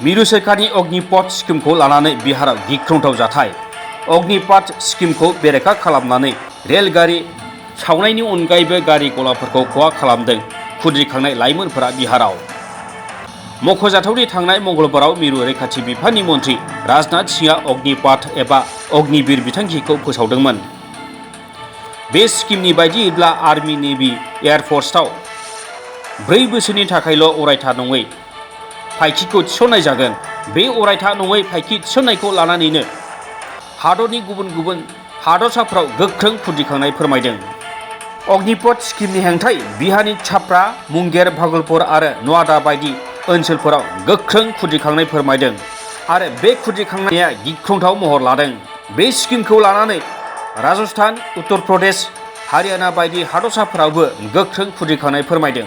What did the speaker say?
मिरु सोरखारनि अग्निपथ स्किमखौ लानानै बिहाराव गिख्रंथाव जाथाय। अग्निपथ स्किमखौ बेरेखा खालामनानै रेलगारि सावनायनि अनगायैबो गारि गलाफोरखौ खहा खालामदों खुद्रिखांनाय लाइमोनफोरा बिहाराव। मख'जाथावदि थांनाय मंगलबाराव मिरु रैखाथि बिफाननि मन्थ्रि राजनाथ सिंहआ अग्निपथ एबा अग्निवीर बिथांखिखौ फोसावदोंमोन। बे स्किमनि बायदियैब्ला आर्मी, नेभि, एयारफोर्सआव 4 बोसोरनि थाखायल' अरायथा नङै फायखिखौ थिसननाय जागोन। बे अरायथा नङै फायखि थिसननायखौ लानानैनो हादरनि गुबुन गुबुन हादरसाफोराव गोख्रों खुद्रिखांनाय फोरमायदों। अग्निपथ स्किमनि हेंथायै बिहारनि छाप्रा, मुंगेर, भागलपुर आरो नवादा बायदि ओनसोलफोराव गोख्रों खुद्रिखांनाय फोरमायदों आरो बे खुद्रिखांनाया गिख्रंथाव महर लादों। बे स्किमखौ लानानै राजस्थान, उत्तर प्रदेश, हारियाना बायदि हादरसाफोरावबो गोख्रों खुद्रिखांनाय फोरमायदों।